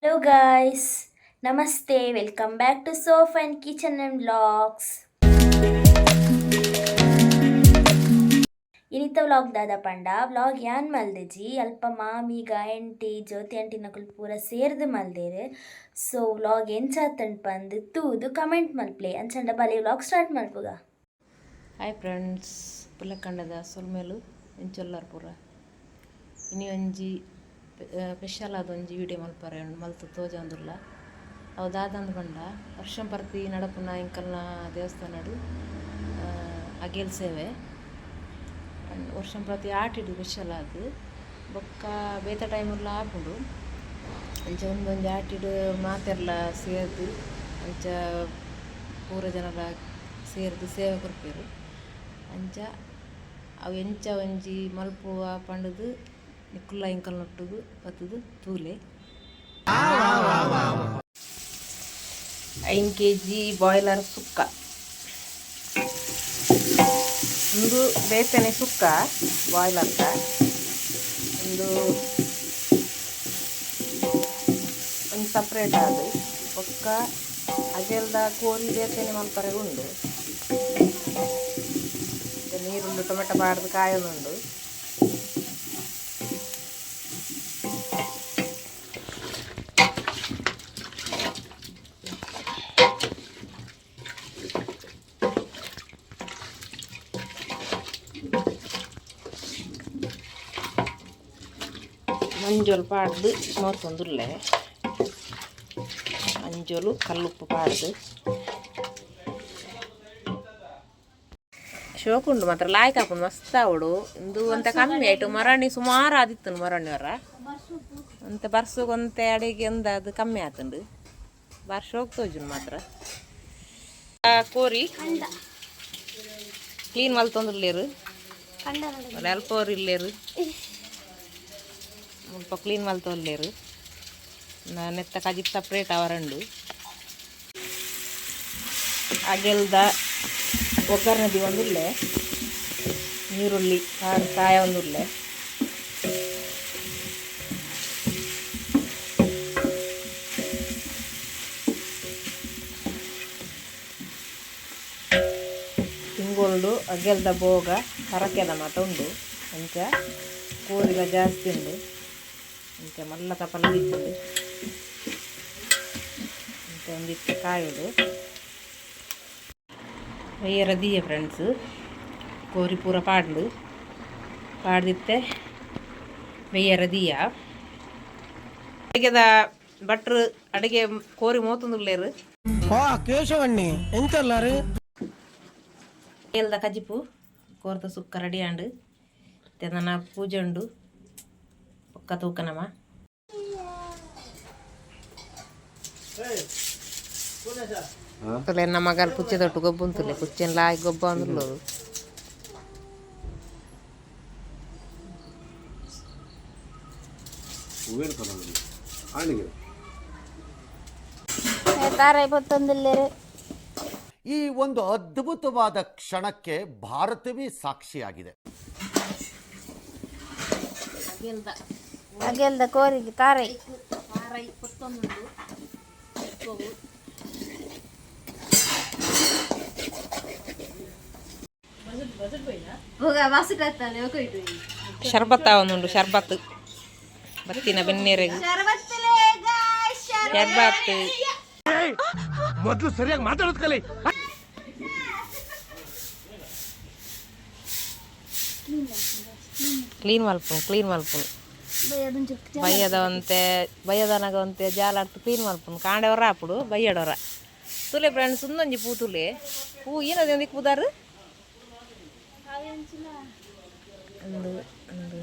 Hello guys, namaste, welcome back to Sof and Kitchen and Vlogs. ಇನಿತ vlog ದಾದ ಪಂಡ vlog ಯಾನ್ ಮಲ್ದೆಜಿ ಅಲ್ಪ ಮಾಮಿ ಆಂಟಿ ಜ್ಯೋತಿ ಆಂಟಿನಕುಲು ಪೂರ ಸೇರ್ದ್ ಮಲ್ದೆರ್. ಸೊ ವ್ಲಾಗ್ ಎಂಚಾತಂಡ್ ಪಂದ್ ತೂದು ಕಮೆಂಟ್ ಮಲ್ಪ್ಲೆ. ಅಂಚಂಡ ಬಲೆ ವ್ಲಾಗ್ ಸ್ಟಾರ್ಟ್ ಮಲ್ಪುಗ. ಹಾಯ್ ಫ್ರೆಂಡ್ಸ್, ಪುಲ್ಲಕಂಡದ ಸೊಲ್ಮೆಲು. ಎಂಚೊಲ್ಲರ್ ಪೂರ? ಇನಿ ಒಂಜಿ ಸ್ಪೆಷಲ್ ಆದ ಒಂಜಿ ವೀಡಿಯೋ ಮಲ್ಪರೆ ಮಲ್ತ್ ತೋಜೊಂದುಲ್ಲ. ಅವು ದಾದಂದ್ ಪಂಡ, ವರ್ಷ ಪರ್ತಿ ನಡಪುನ ಎಂಕಲ್ನ ದೇವಸ್ಥಾನಡ್ ಅಗೇಲ್ ಸೇವೆ. ವರ್ಷ ಪ್ರತಿ ಆಟಿಡ್ ಸ್ಪೆಷಲ್ ಆದ್, ಬೊಕ್ಕ ಬೇತೆ ಟೈಮುಲ್ಲ ಆಪುಂಡು. ಅಂಚ ಒಂದೊಂಜಿ ಆಟಿಡ್ ಮಾತೆರ್ಲ ಸೇರ್ದ್, ಅಂಚ ಪೂರ ಜನಲ ಸೇರ್ದ್ ಸೇವೆ ಕೊರ್ಪೆರ್. ಅಂಚ ಅವು ಎಂಚ ಒಂಜಿ ಮಲ್ಪುವ ಪಂಡುದು ನಿಕುಲ್ಲ ಎಂಕಲ್ನೊಟ್ಟುಗು ಬತ್ತುದು ತೂಲೆ. 5 ಕೆಜಿ ಬಾಯ್ಲರ್ ಸುಕ್ಕ. ಉಂದು ಬೇತನೆ ಸುಕ್ಕ ಬಾಯ್ಲರ್ದ. ಉಂದು ಒಂಜಿ ಸಪ್ರೇಟ್ ಆದ್, ಬೊಕ್ಕ ಅಗೆಲ್ದ ಕೋರಿ ಬೇತೆನೆ ಮಲ್ಪರೆ ಉಂಡು. ನೀರುಂಡು, ಟೊಮೆಟೊ ಪಾಡ್ದು ಕಾಯೊಂದುಂಡು. ಮಂಜೊಲು ಪಾಡ್ದು ಮೋತೊಂದುಲ್ಲೆ. ಮಂಜೊಲು ಕಲ್ಲುಪ್ಪು ಪಾಡ್ದು. ಶೋಕುಂಡು ಮಾತ್ರ, ಲಾಯ್ಕ್ ಆಪುಂಡು, ಮಸ್ತ್ ಆವೊಡು. ಇಂದು ಒಂತೆ ಕಮ್ಮಿ ಆಯ್ತು. ಮರಣಿ ಸುಮಾರು ಆದಿತ್ತು ಮರಣಿ ವರ. ಒಂತೆ ಬರ್ಸುಗ್ ಒಂತೆ ಅಡಿಗೆ ಒಂದಾದ್ ಕಮ್ಮಿ ಆತುಂಡು. ಬಾರಿ ಶೋಕ್ ತೋಜುಂಡು ಮಾತ್ರ. ಕೋರಿ ಕ್ಲೀನ್ ಮಲ್ತೊಂದುಲ್ಲೆರ್. ಅಲ್ಪ ಇಲ್ಲೆರ್, ಮುಲ್ಪ ಕ್ಲೀನ್ ಮಲ್ತೊಲ್ಲೆರ್. ನೆತ್ತ ಕಜಿಪ್ ಸಪ್ರೇಟ್ ಅವರಂಡು. ಅಗೆಲ್ದ ಒಗ್ಗರಣೆ ದೀವೊಂದುಲ್ಲೆ. ನೀರುಳ್ಳಿ ಕಾಯವೊಂದುಲ್ಲೆ. ತಿಂಗೊಳ್ಡು ಅಗೆಲ್ದ ಬೋಗ ಪರಕೆದ ಮಾತ ಉಂಡು. ಅಂಚ ಕೋರಿಲ ಜಾಸ್ತಿ ಉಂಡು. ಅಂಚ ಮಲ್ಲ ತಪಲ ದೀತುಂಡು. ಅಂಚ ಒಂದಿತ್ತೆ ಕಾಯೊಡು ಬಯ್ಯರ ದೀಯ. ಫ್ರೆಂಡ್ಸ್, ಕೋರಿ ಪೂರ ಪಾಡ್ಲು ಪಾಡ್ದಿತ್ತೆ, ಬೆಯ್ಯರ ದೀಯ. ಅಡಿಗೆದ ಭಟ್ರು ಅಡಿಗೆ ಕೋರಿ ಮೋತೊಂದುಲ್ಲೆರ್. ವಾ ಕೇಶವಣ್ಣಿ, ಎಂಚಲ್ಲಾರು? ಏಲ್ದ ಕಜಿಪು, ಕೋರ್ದ ಸುಕ್ಕ ರೆಡಿ ಆಂಡ್. ನನ ಪೂಜೆ ಉಂಡು, ಬೊಕ್ಕ ತೂಕನಮ. ತುಲೆ ಮಗಲ್ ಪುಚ್ಚೆದೊಟ್ಟು ಗೊಬ್ಬುಂತುಲೆ. ಪುಚ್ಚೆನ್ ಲಾಯ್ ಗೊಬ್ಬ ಅಂದುಲ್ಲೋರು. ತಾರಾಯಿ ಪೊತ್ತೊಂದುಲ್ಲೆರ್. ಈ ಒಂದು ಅದ್ಭುತವಾದ ಕ್ಷಣಕ್ಕೆ ಭಾರತವೇ ಸಾಕ್ಷಿಯಾಗಿದೆ. ಅಗೆಲ್ದ ಕೋರಿಗೆ ತಾರಾಯಿ. ತಾರಾಯಿ ಪೊತ್ತೊಂದುಂಡು. ಶರ್ಬತ್ ಆವೊಂದುಂಡು. ಶರ್ಬತ್ ಬತ್ತಿನ ಬೆನ್ನೇರೆಗ್ ಶರ್ಬತ್. ಮೊದ್ಲು ಸರಿಯಾಗಿ ಮಾತಾಡೋದ್ ಕಲಿ. Clean ಮಲ್ಪುನು, clean ಮಲ್ಪುನು. ಬಯ್ಯದ ಒಂತೆ, ಬಯ್ಯದನಗ ಒಂತೆ ಜಾಲಾಡ್ತು ಕ್ಲೀನ್ ಮಲ್ಪುನು. ಕಾಂಡೆ ಹೊರ ಆಪುಡು, ಬಯ್ಯಡೊರ. ತುಲೆ ಫ್ರೆಂಡ್ಸ್, ಉಂದೊಂಜಿ ಪೂ ತುಲೆ. ಪೂ ಏನದ ಒಂದಿಕ್ ಪುದಾರು? ಉಂದು ಉಂದು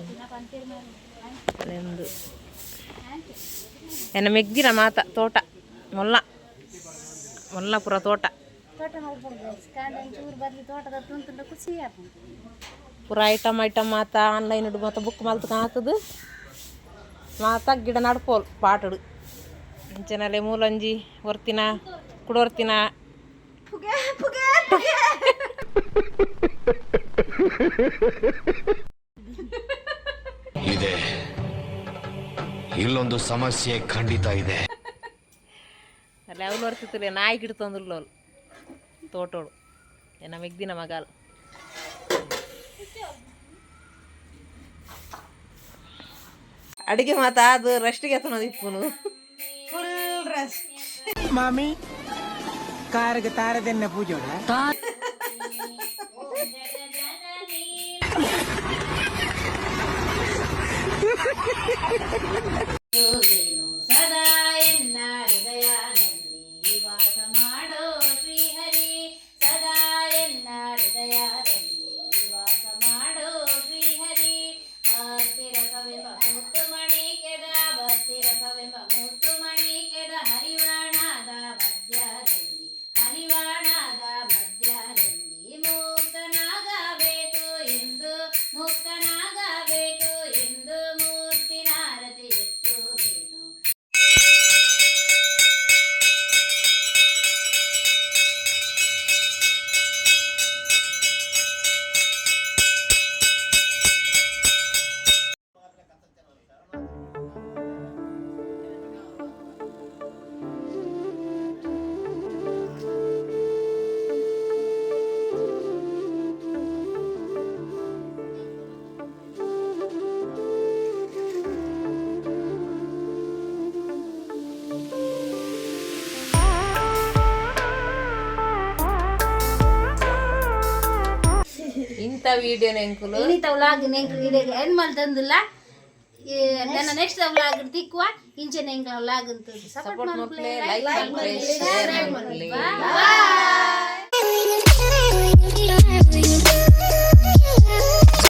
ಉಂದು ಎನ್ನ ಮೆಗ್ದಿನ ಮಾತ ತೋಟ ಮೊಲ್ಲ ಮೊಲ್ಲಪುರ ತೋಟ. ತೋಟ ಮಲ್ಪೊಡು ಗೈಸ್. ಕಾಂಡೆ ಒಂಚೂರು ಬರ್ಲಿ, ತೋಟದ ತುಂತುಂಡ ಖುಷಿ ಆಪುಂಡು. ಪೂರ ಐಟಮ್ ಐಟಮ್ ಮಾತ ಆನ್ಲೈನ್ ಮಾತ ಬುಕ್ ಮಲ್ತ್ ಕಾತದು ಮಾತ ಗಿಡ ನಡ್ಪೋಲ್ ಪಾಟಡು. ಅಂಚನಲೆ ಮೂಲೊಂಜಿ ಒರ್ತಿನ ಕುಡೊರ್ತಿನ. ಪುಗೆ ಪುಗೆ ಪುಗೆ. ಇದೆ ಇಲ್ಲೊಂದು ಸಮಸ್ಯೆ ಖಂಡಿತ ಇದೆ. ಅಲ್ಲ, ಅವಳು ಬರ್ತಿತ್ತು, ನಾಯಿ ಗಿಡ್ತಂದ್ರಲ್ಲ ಅವಳು ತೋಟೋಳು ನಮ್ಮ ಮೆಗ್ದಿನ ಮಗಾಲ್. ಅಡಿಗೆ ಮಾತ ಅದು ರೆಸ್ಟ್ಗೆ ಎತ್ತನದು ಇಪ್ಪುನು. ಮಾಮಿ, ಕಾರ್ಗೆ ತಾರದೆನ್ನ ಪೂಜೋಡ. ಸದಾ ಎನ್ನ ಹೃದಯದಲ್ಲಿ ವಾಸ ಮಾಡೋ ಶ್ರೀಹರಿ, ಸದಾ ಎನ್ನ ಹೃದಯದಲ್ಲಿ ವಾಸ ಮಾಡೋ ಶ್ರೀಹರಿ. ಭಕ್ತಿ ರಸವೆಂಬ ಮುತ್ತು ಮಣಿಕೆದ, ಭಕ್ತಿ ರಸವೆಂಬ ಮುತ್ತು ಮಣಿಕೆದ ಹರಿವಾಣದ ಮಧ್ಯದಲ್ಲಿ, ಹರಿವಾಣದ ಮಧ್ಯದಲ್ಲಿ ಮುಕ್ತನಾಗಬೇಕು ಎಂದು, ಮುಕ್ತನಾಗಬೇಕು ಎಂದು ಮೂರ್ತಿನಾರತಿ ಎತ್ತುವೆನು. ಇಂಥ ವಿಡಿಯೋನ ಎಂಕುಲು ಇನ್ನಿತ ವ್ಲಾಗ್ ನೆಂಕ್ ಇದೆ ಏನ್ ಮಲ್ತಂದಿಲ್ಲ. ನನ್ನ ನೆಕ್ಸ್ಟ್ ವ್ಲಾಗ್ ತಿಕ್ಕುವ. ಇಂಚನೆ ಎಂಕ್ಲ ವ್ಲಾಗ್ ಅಂತ ಸಪೋರ್ಟ್ ಸಪೋರ್ಟ್ ಮಲ್ಪಲೆ, ಮಲ್ಪಲೆ, ಲೈಕ್ ಲೈಕ್ ಮಲ್ಪಲೆ, ಮಲ್ಪಲೆ, ಶೇರ್ ಶೇರ್ ಮಲ್ಪಲೆ. ಮಲ್ಪಲೆ. ಬಾಯ್.